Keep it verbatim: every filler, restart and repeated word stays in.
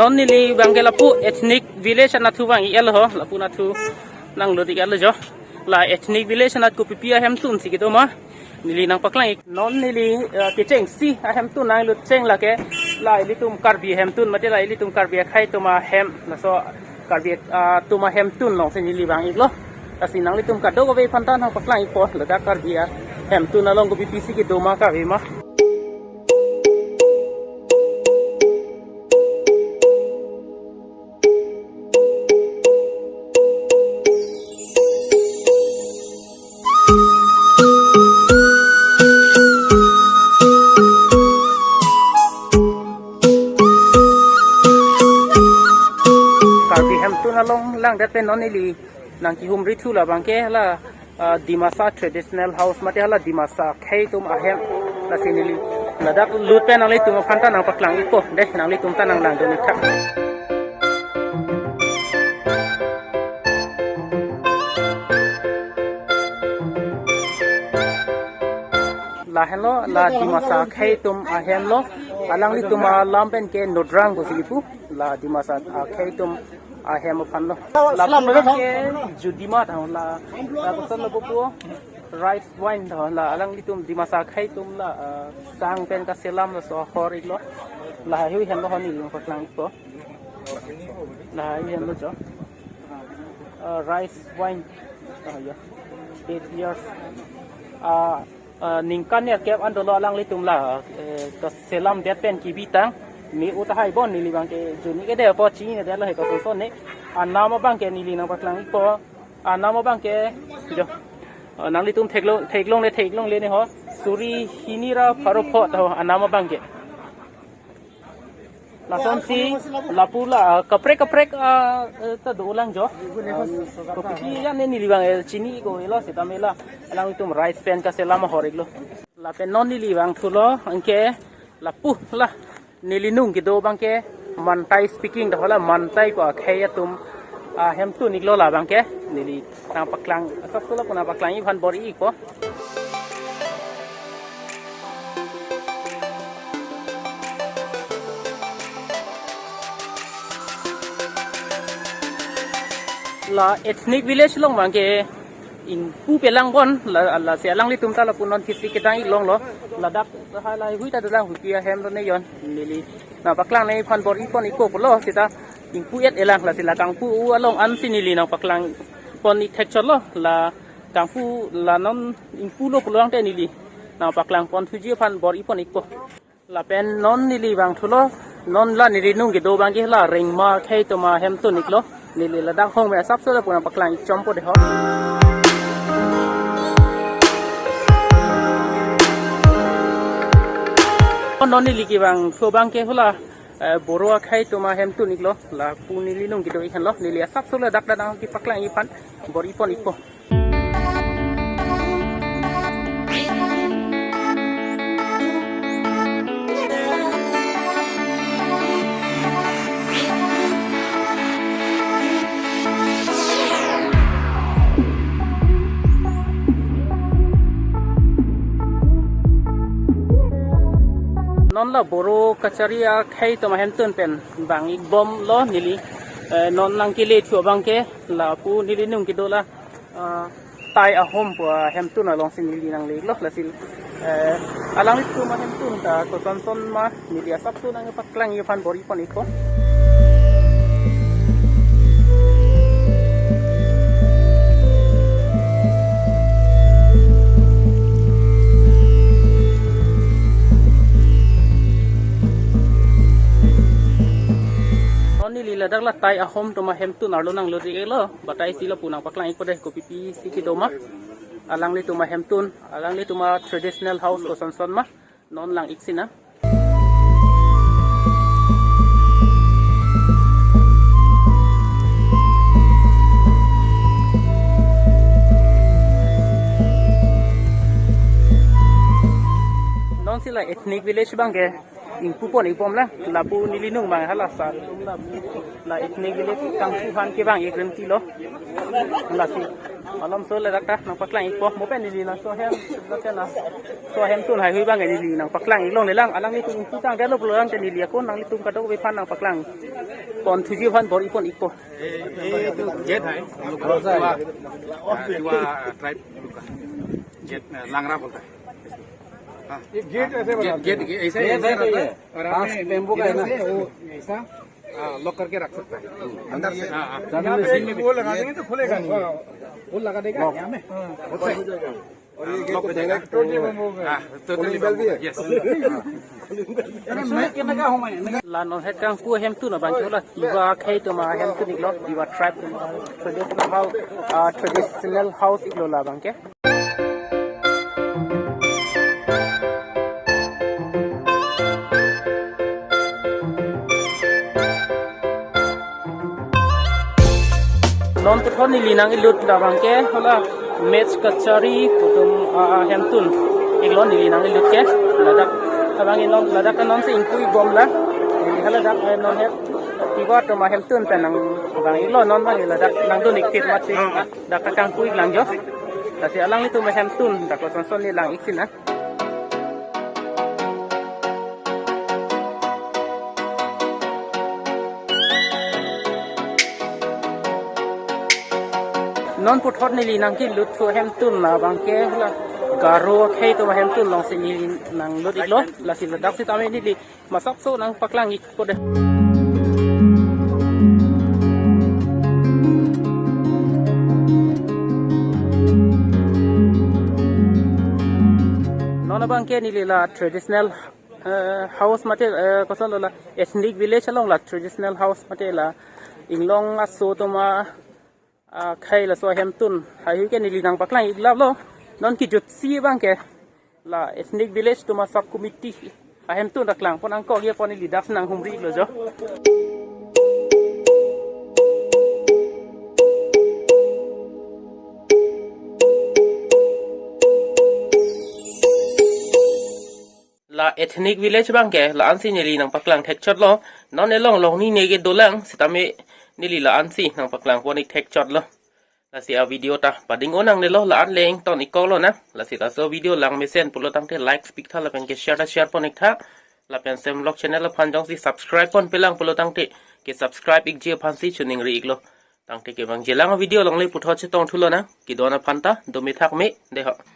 Non neli abangke lapu ethnic village anatthu abang ik-etlo ho, lapu anatthu nanglut ik-etlo jo. La ethnic village anat kopipi ahemtun si kedo ma, neli nangpaklang ik. Non neli, eh, kechengsi ahemtun nanglut cheng lake, la ilitum Karbi ahemtun mate la ilitum Karbi akhei atum ahem, laso Karbi, ah, atum ahemtun alongsi neli vang iklo. Lasi nanglitum kadokave aphanta nangpaklang ikpo, ladak Karbi ahemtun along kopipisi kedo ma, kave ma. Karbi ahemtun along langdet pen non neli nangkehumri thu la abangke la, ah, Dimasa traditional house mate hala Dimasa akhei atum ahem, lasi neli ladak lut pen nanglitum aphanta nangpaklang ikpo dei, nanglitum ta nanglangdun iktha. Lahenlo, la Dimasa akhei atum ahemlo, alanglitum alam pen ke Nodrang pusi kipu, la Dimasa akhei atum ahem aphanlo. Lapu abangke Judima tha, la, la koson lapu pu, rice wine tha, la alanglitum Dimasa akhei atum la, ah, sang pen kaselam laso ahor iklo. Lahai henlo ho, neli nangpaklang ikpo. Lahai henlo jo. Ah, rice wine. Ah, ya. Eight years. Ah, ah, ningkan nerkep an dolo alanglitum la, eh, kaselamdet pen kebitang. Me-o tahai bon, neli abangke juni kede po chinine detlo he kosonson ne. Anam abangke neli nangpaklang ikpo. Anam abangke jo. Ah, nanglitum theklong, theklongle, theklongle ne ho. Suri hini ra pharo pho tha ho anam abangke. Lasonsi lapu la, ah, kaprek kaprek, ah, eh, ta dolang jo. Ah, kopipi ya ne neli abang, eh, chini ko elo seta mela. Alanglitum rice pen kaselam ahor iklo. Lapen non neli vang thulo, anke lapu la neli nung kedo abangke Mantai speaking tha, hala Mantai ko akhei atum ahemtun iklo la abangke. Neli nangpaklang, asapso lapu nangpaklang-i aphan bor-i ikpo. La ethnic village along abangke ingpu pelang bon, la, lasi alanglitum ta lapu non kisi kedang ik longlo. Ladak lahai hui ta dolang, hui pi ahem lo ne yon. Neli nangpaklang-i aphan bor-i pon ikpo pulo seta ingpu et-elang, lasi la kangpu along ansi neli nangpaklang pon ik thekchotlo, la kangpu la non ingpulo pulo tangte neli nangpaklang pon thuji aphan bor-i pon ikpo. Lapen non neli vang thulo, non la neli nung kedo abangke la Rengma akhei atum ahemtun iklo. Neli ladak hong me asapso lapu nangpaklang ik chompo dei ho. Non neli kevang thu abangke hala, eh, Boro akhei atum ahemtun iklo, lapu neli nung kedo ik henlo, neli asapso ladak dadang kepaklang-i aphan bor-i pon ikpo. Non la Boro Kachari akhei atum ahemtun pen vang ik bomlo neli, eh, non nangkele thu abangke, lapu neli nung kedo la, ah, Tai Ahom pu ahemtun alongsi neli nangle iklo, lasi, eh, alanglitum ahemtun ta kosonson ma neli asapso nangpaklang-i aphan bor-i pon ikpo. Non neli ladak la Tai Ahom atum ahemtun arlo nanglut iklo. Batai si lapu nangpaklang ikpo dei, kopipisi kedo ma, alanglitum ahemtun, alanglitum a-traditional house kosonson ma, non lang ik sinang. Non si la ethnic village abangke ingpu pon ik bomlang, lapu neli nung abang hala sar la ethnic village kangpu aphan kevang ik rim tilo. Lasi malomso ladak ta nangpaklang ikpo, mo pen neli laso ahem, laso ahemtun haihui abangke neli nangpaklang ik longlelang, alanglitum ingpu tangdetlo pulo tangte neli ako nanglitum kadokave aphan nangpaklang. Pon thuji aphan bor-i pon-ikpo. ये, ये तो गेट है, हम लोग का युवा, युवा ट्राइब लोग का। गेट, अ, लांगरा बोलता है। हाँ। ये गेट ऐसे गेट, बनाते गेट हैं। ऐसे, गेट ऐसे है रहता ये। है। और बांस आपने बेम्बू का है इधर ना? से वो ऐसा, हाँ, लॉक करके रख सकता है। अंदर से। हाँ, हाँ। यहाँ पे वो लगा देंगे तो खुलेगा नहीं। हाँ, वो लगा देगा। हाँ। और ये गेट को डायरेक्ट पेट्रोल पंप होगा। हाँ, तो पुलिस बेल भी है। Yes. La non het kangpu ahemtun abang ke la Tiwa akhei atum ahemtun iklo, Tiwa tribe atum traditional house, ah, traditional house iklo labang ke. Non puthot neli nang-ilut labang ke hala Mech Kachari atum, ah, ahemtun iklo neli nang-ilut ke. Ladak abang ke non, ladak ke non si ingpu-ik bom la. Neli haladak, eh, non het Tiwa atum ahemtun pen nang abang iklo, non abang ladak nangdun-ik tir mat si. Dak kangpu-ik lang jo. Lasi alanglitum ahemtun dak koson son neli lang-ik si na. Non puthot neli nangkilut thu ahemtun labang ke la Garo akhei atum ahemtun along si neli nanglut iklo, lasi ladak sitame neli masapso nangpaklang-ikpo de. Non abang ke neli la traditional, eh, house mate, eh, kosonlo la ethnic village along la traditional house mate la inglong aso atum a, akhei laso ahemtun heihui ke neli nangpaklang-ik laplo. Non kejut si abang ke la ethnic village atum a sub committee ahemtun dak langpon angkok ye pon neli dak si nanghumri-iklo jo. La ethnic village abang ke la-an si neli nangpaklang thekchotlo. Non elong long ni neke dolang sitame neli la-an si nangpaklangpon-ik thekchotlo. Lasi a video ta pading-o nangnelo, la-an le ington-ikkoklo na. Lasi laso video lang mesen pulo tangte like pik tha lapen ke share ta share pon-ik tha. Lapen Sem Vlog channel aphan jongsi subscribe ponpelang pulo tangte ke subscribe-ikji aphan si choningri-iklo. Tangte ke bang jelang video along le puthot chetong thulo na. Kedo-an aphan ta dome thakme deho.